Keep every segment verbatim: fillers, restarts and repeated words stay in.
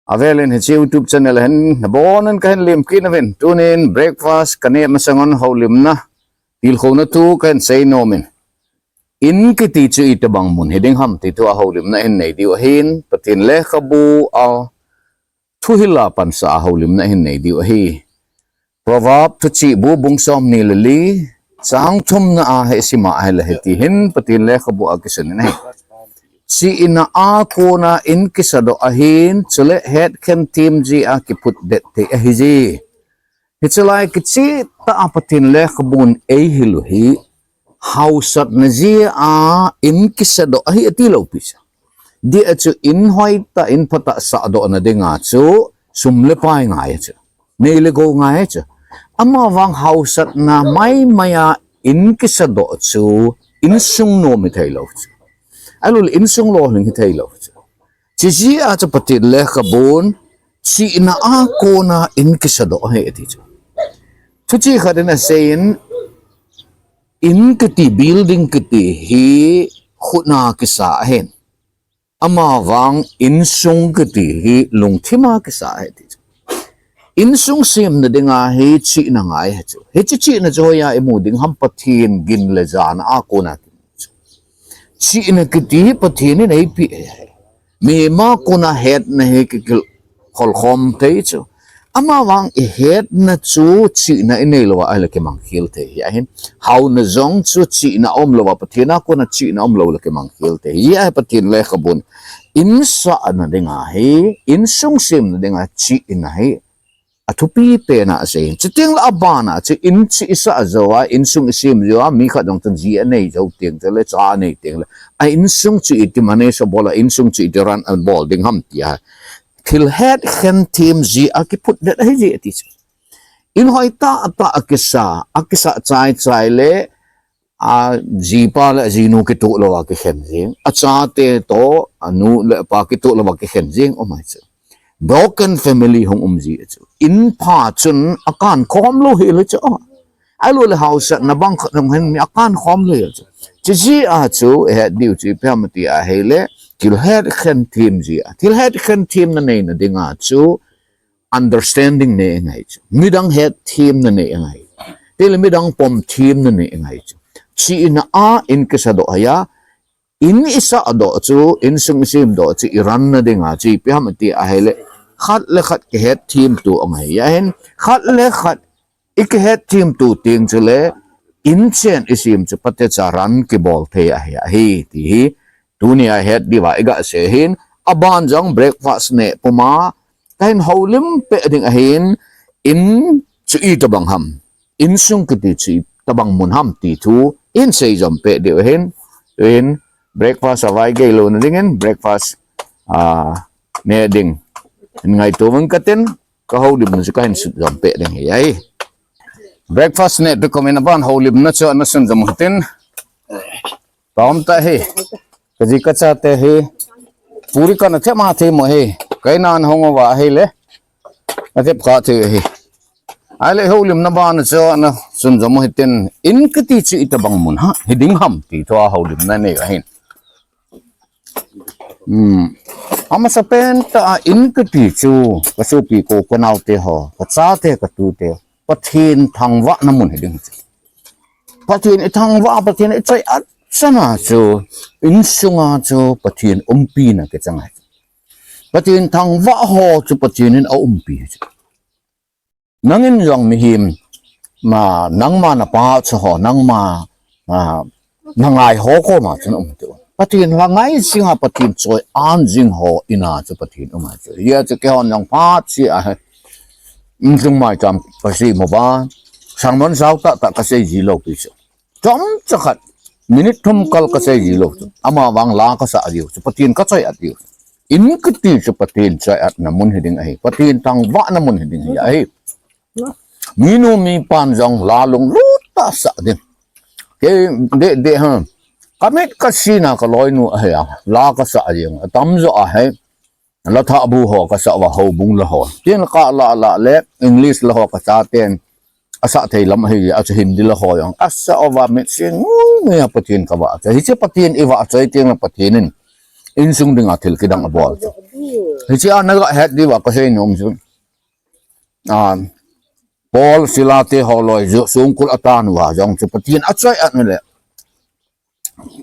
Avelin hiche YouTube channel hin nabonun kahin lemkit nauvin. Tunin breakfast kaneh masang un houlimna, tilkhouna thu kahin seinom in. In kiti chu itobang mun hiding ham ti thua houlimna hin nei diu ahin, Pathen lekhabu a thuhil a pansa a houlimna hin nei diu ahi. Proverb thuchih bu bung somni le li, chang thumna a hi sima ahile hiti hin Pathen lekhabu a kisun in ahi. Chihna a kona in kisadoh ahin, chule hetkhen thim jeh a kiphutdet thei ahije. Hiche lai kicheh tah a Pathen lekhabun eihil u hi, hausatna jeh a in kisadoh ahi ati lou pi chu. Dia chu in hoitah, in phatah sahdohna dinga chu sum le pai ngai chu. Nei le gou ngai chu. Amavang hausatna maimai a in kisadoh chu insung nom hithei lou chu. Ahilouleh insung lolhing hithei lou chu. Chijeh a chu Pathen lekhabun chihna a kona in kisadoh ahi ati chu. Thuchih khat in aseiyin, in kiti, building kiti hi khutna kisa ahin, amavang insung kiti hi lungthima kisa ahi ati chu. Insung semna dinga hi chihna ngai ahi chu. Hiche chihna chu hoiya imu ding ham? Pathen gin le jana a kona kimu chu. Chihna kiti hi Pathen in eipeh ahi. Mihem a kona hetna hi kikil kholkhom thei chu. Amavang ihetna chu chihna inei lou a ahile kimangkhel thei hi ahin. Hauna jong chu chihna aum lou a, Pathen a kona chihna aum lou le kimangkhel thei hi ahi. Pathen lekhabun in sahna dinga hi, insung semna dinga chihna hi athupi pen a asei. Chuteng le abana chu in chu isah jou a, insung isem jou a, mi khat jong chun ji anei jou teng chule cha anei teng le, a insung chu iti manage abol a, insung chu iti run abol ding ham tia thil hetkhen thim jeh a kiphutdet ahije ati chu. In hoitah tah a kisa, akisa chai chai le, ajipa le ajinu kitoh lou a kikhen jeng, achate toh anu le apa kitoh lou a kikhen jeng, um ahi chu. Broken family hung um ji chu. In pha chun akan khom lou hel chu. Ahilouleh hausatna bang khat hung hin mi akan khom lou hel chu. Chijeh a chu ihet diu chu ipi ham ati ahile, thil hetkhen thim jeh a, thil hetkhen thimna neina dinga chu understanding nei ngai chu. Midang hetthemna nei ngai. Tile midang pomthemna nei ngai chu. Chihna a in kisadoh ahi a, in isahdoh chu, insung isemdoh chu, i run na dinga chu ipi ham ati ahile, khat le khat kihetthem tu angai ahin, khat le khat ikihetthem tu teng chule, inchen isem chu phatecha run kibol thei ahi, ahi ti hi, tunia het diuva iga sei hin, aban jong breakfast neh puma, kahin houlim peh ding ahin, in chu itobang ham, insung kiti chu itobang mun ham ti thu, in sei jom peh diu ahin, tuin breakfast avai gei louna dingin, breakfast, a, neh ding in ngaito uvin katin, kahoulimna chu kahin sut jom peh ding ahi. Breakfast neh peh komin aban houlimna chu ana sun jom u hitin. Kaum tah hi. Kaji kachate hi. Puri kana them a them u hi. Kaina ana hung uva ahile, athem kha thei u hi. Ahile houlimna bana chu ana sun jom u hitin. In kiti chu itobang mun ham, hiding ham ti thua houlimna nei ahin. Hmm. Amasapen tah a in kiti chu, kasopi ko, kanaote ho, kachate, katute, Pathen thangvahna mun hiding chu. Pathen ithangvah, Pathen ichoi-at chan a chu, insunga chu Pathen umpina kichang ahi. Pathen thangvah ho chu Pathen in aumpi ahi chu. Nangin jong mihem, ma, nangma napa chu ho, nangma, ma, nangai ho koma chun um teu. Pathen lhangai jinga Pathen choi-an jing ho ina chu Pathen um ahi chu. Hia chu keihon jong phat chia ahi. Inchung maicham kasem uva, sermon jao tahtah kasei ji lou pi chu. Chomcha khat, minute thum kal kasei ji lou chu. Amavang la kasah diu chu, Pathen kachoi-at diu chu. In kiti chu Pathen choi-atna mun hiding ahi. Pathen thangvahna mun hiding hi ahi. Minu mipan jong la lunglut tah sah ding. Kei deh deh ha. Kamit kasina kaloinu ahi a. La kasah ding. Atamjo ahi. La thahbu ho kasah uva, houbung la ho. Tin ka la la le English la ho kachaten asah thei lam ahi, achu Hindi la ho jong asah uva, mitsi ngu nge a Pathen kavahchoi. Hiche Pathen ivahchoi teng le Pathen in Insung dinga thil kidang abol chu. Hichea naga het diuva kasei nom chu. A, Paul Sila te ho loi chu songkul atan uva jong chu Pathen achoi-at uleh.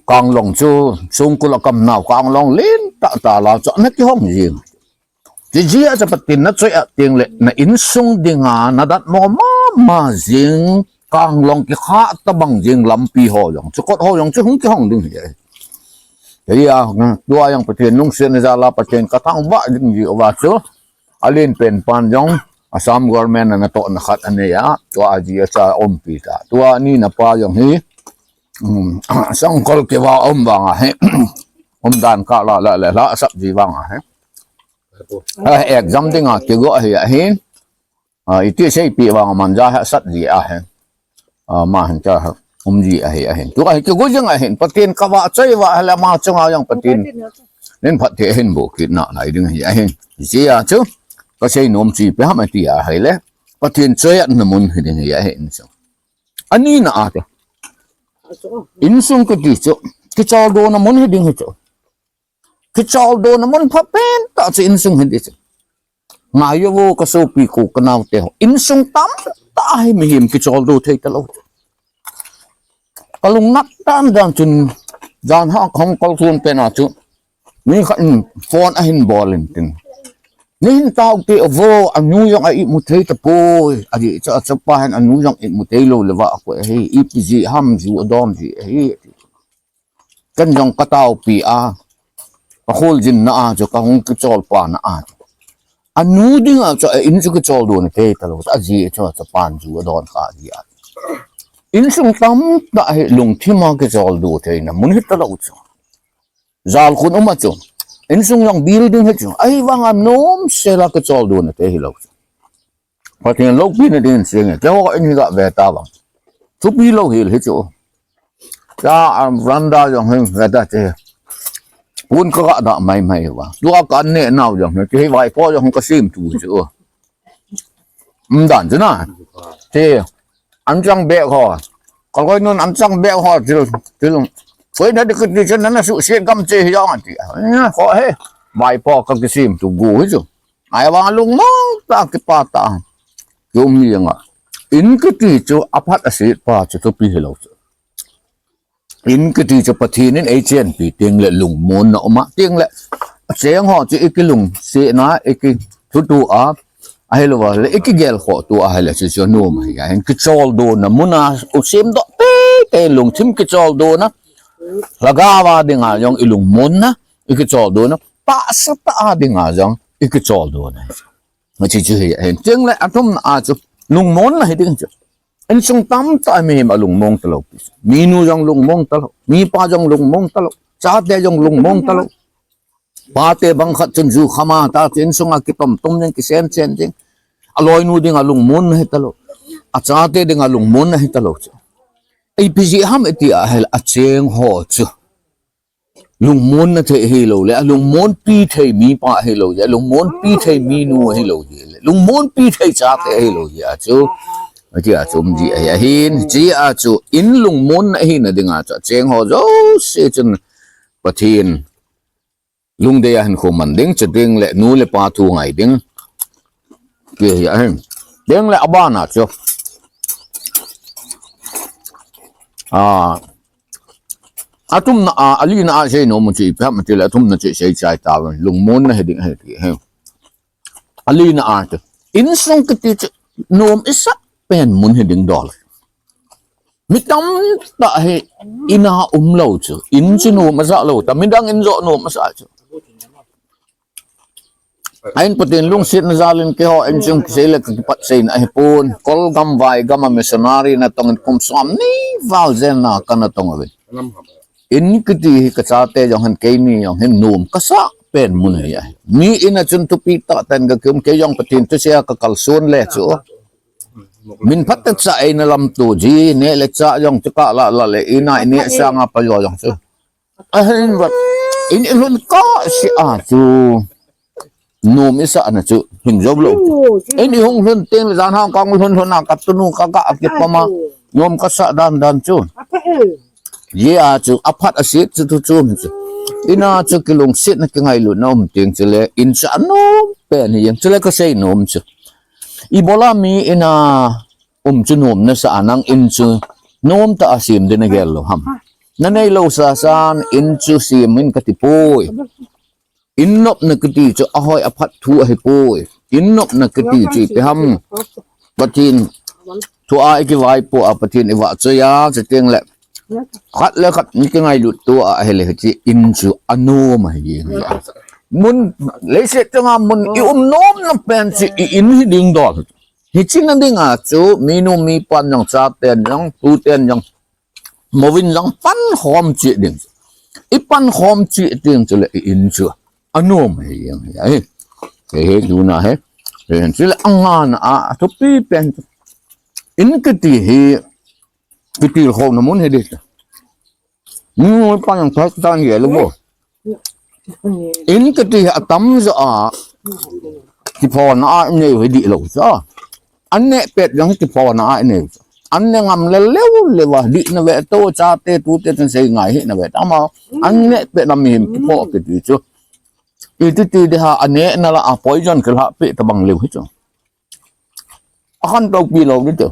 Kanglong chu songkul akam nau kanglong lentah tah la chu ana kihong jing. Chujeh a chu Pathen nachoi-at tengleh na insung dinga nadatmo mama jing kanglong kikhah tabang jing lampi ho jong chu kot ho jong chu hung kihong ding ahi. Hijeh a tua jong Pathen lungsetna jal a Pathen kathangvah ding jeh uva chu alen pen pan jong Assam government in natohna khat anei a, tua ajeh a chu aumpi ta. Tua anina pa jong hi, um, songkul kivah um vang ahi. Umdan kah la la le la asap ji vang ahi. A, exam dinga kigo ahi ahin. A, iti seipeh vang amanja hi asat ji ahi. A, ama hin cha um ji ahi ahin. Tua hi kigo jing ahin. Pathen kavahchoi uva ahile ama chunga jong Pathen in phatthei ahin boh kitna lai ding ahi ahin. Hijeh a chu kasei nom chu ipi ham ati ahile Pathen choi-atna mun hiding ahi ahin chu. Anina a chu insung kiti chu kicholdo na mun hiding ahi chu. Kicholdo na mun phapen tah chu insung hiding chu. Ngaiuvo kasopi u kanaote ho. Insung tamtah hi mihem kicholdo thei talou. Kalung nat dandan chun jan a kahung kal thum pen a chu mi khat in phone ahin bol in tin. Neihin tao te vo, anu jong a imu thei tapoi. Ajeh chu achapa hin anu jong imu thei lou le uva akoi ahi, ipi jeh ham ju adon ji ahi. Ken jong kataopi a, kakholjinna a chu kahung kicholpana a chu anu dinga chu a in chu kicholdo na thei talou. Ajeh chu achapan ju adon kha jeh a. Insung tamtah hi lungthim a kicholdo theina mun hitalou chu. Jalkhun um a chu. Insung jong building hi chu. Ahivanga nomsela kicholdo na thei hilou chu. Pathen loupina dingin seinge. Keiho in hi gave tavang. Thupi lou hel hi chu. Cha, um, veranda jong hi veta che. Pon kaga dah maimai uva. Tua kaneh nau jong hi. Kei vaipo jong kasem tu chu. Umdan chu na. Che. Anchang beh ho. Kaloinun anchang beh ho. Til, til. Koina dikit di chu nana suhset gam che hi jong ati. Eh, ho he. Vaipo kakisem tu gu hi chu. Ahivang lungmong tah kipah tah. Kium jeng a. In kiti chu aphat aset pa chu thupi hilou chu. In kiti chu Pathen in eichenpi tengle lungmonna um a tengle. Acheng ho chu ikilungsetna, ikithuto a. Ahilouva le ikigel khoh to a ahile chu chu anom ahi. Ahin kicholdo na mun a u semdoh teitei lungthim kicholdo na. Lhagao a dinga jong ilungmon na, ikicholdo na. Tahsa tah a dinga jong ikicholdo na. Hiche chu hi ahin. Tengle athumna a chu lungmon na hiding chu. Insung tamtah mihem alungmong talou. Minu jong lungmong talou. Mipa jong lungmong talou. Chate jong lungmong talou. Pate bang khat chun ju kham a ta chu insunga kitom tom jeng, kisen chen jeng. Aloinu dinga lungmon na hitalou. Achate dinga lungmon na hitalou chu. Ipi jeh ham iti ahile acheng ho chu lungmon na thei hilou le, alungmonpi thei mipa hilou le, alungmonpi thei minu hilou le, lungmonpi thei chate hilou le, achu, achu, achu, um ji ahi, ahin, hiche a chu, in lungmon na hina dinga chu, acheng ho jouse chun, Pathen lungdei a hinkho man ding, chu ding le, nu le pa thu ngai ding. Ti hi ahin. Ding le abana chu. A, athumna a, alina a seinom chu ipi ham itile athumna chu seichai tauvin. Lungmon na hiding ahi ti ahi. Alina a chu. Insung kiti chu nom isah pen mun hiding dol. Mi tamtah hi in a umlou chu. In chu nom asah lou. Ta midang in joh nom asah chu. Ahin Pathen lungsetna jal in keiho insung kisei le kakipat seina ahipon. Kolgam vaigam a missionary natong in kum som ni val jen na kana tong uvin. In kiti hi kachate jong hin keini jong hin nom kasah pen mun hi ahi. Mi in a chun thupi tah tah in kakium kei jong Pathen thusei a kakalson le chu. Min phat tah cha eina lamto ji neh le chah jong chu kala la le in a ineh sanga pajo jong chu. Ahin vat. In ilhun kasah a chu. Nom isah na chu. Hin jou lou. In ihung lhun teng le jan hang kang lhun lhun a katunu kaka akipama. Nom kasah dan dan chu. Hijeh a chu aphat aset chu thu chu. Ina chu kilungsetna kingailutna um teng chule in chu anom pen hi jeng, chule kasei nom chu. Ibola mi ina um chu nomna sa a nang in chu nomtah a sem ding nagel lou ham? Nanei lou sasan in chu sem in kati poi. In nopna kiti chu ahoi aphat thu ahipoi. In nopna kiti chu ipi ham? Pathen thu a ikivaipoh a, Pathen ivahchoi a, chuteng le khat le khat ikingailut to a ahile hiche in chu anom ahi jeng. Mun, leiset chunga mun i um nomna pen chu i in hi ding dol. Hiche na dinga chu minu mipan jong, chaten jong, tuten jong, mouvin jong pankhom cheh ding. I pankhom cheh ding chule i in chu anom ahi jeng ahi. He, he, tuna he. He, chule angana a, athupi pen chu, in kiti hi kitilkhouna mun hi ding. Minu mipan jong thot tan ye lou. In kiti hi atamjo a kiphona a inei u hi dihlou chu. An neh pet jong kiphona a inei u chu. An ne ngam le leu leu a, dihna ve to, chate tute chun sei ngai hina ve. Ama an neh pet na mihem kipho kiti chu, iti ti ding ham, anehna lah a poison kilhah peh tabang leu hi chu. Akhantou pi lou ding chu.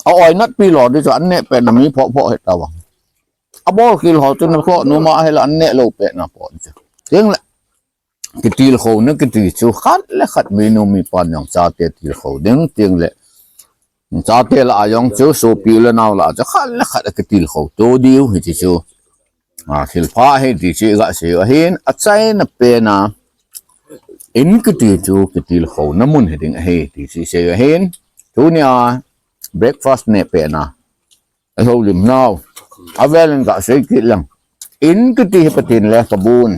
A-oinat pi lou ding chu, an neh pet na mi phoh phoh hi tabang. Abol khel ho chu nakhoh nom ahile an neh lou pet na pon chu. Teng le kitilkhouna kiti chu khat le khat minu mipan jong chate tilkhou ding, teng le chate lah a jong chu sopi u le nao lah a chu khat le khat akitilkhou to diu hiche chu, a, thilpha ahi ti chu iga sei u ahin, achaina pen a in kiti chu kitilkhouna mun hi ding ahi ti chu isei u ahin, tunia breakfast neh pet na Ahoulim nau. Avel in kasei kit leng. In kiti hi Pathen lekhabun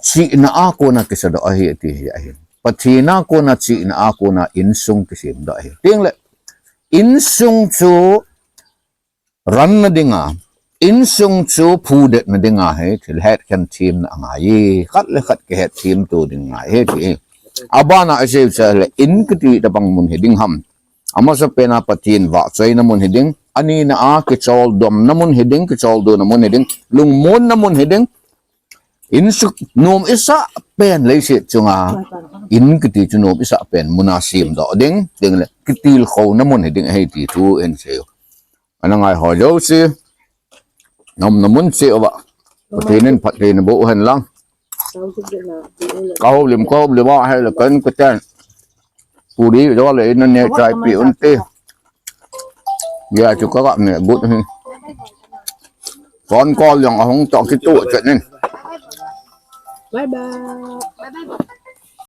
chihna a kona kisadoh ahi, ati hi ahi. Pathen a kona chihna a kona insung kisemdoh ahi. Teng le, insung chu ranna dinga, insung chu phudetna dinga hi thil hetkhen themna angai e. Khat le khat kihetthem to ding angai e, ti hi. Abana asei u chu le, in kiti tabang mun hi ding ham. Amasapen a Pathen vahchoina mun hi ding, anina a kicholdomna mun hi ding, kicholdo na mun hi ding, lungmonna mun hi ding. Insung nom isah pen leiset chunga, in kiti chu nom isah pen muna semdoh ding, teng le kitilkhouna mun hi ding ahi ti thu in sei u. Ana ngai ho jouse, nomna mun cheh uva Pathen in phatthei naboh u hen lang. Kahoulim, kahoulim a hile kan kuten. Puri jo le in neh chai pi un te. Ya chu kaga neh got hi. Phone call jong ahung toh kitoh chet in. Bye bye.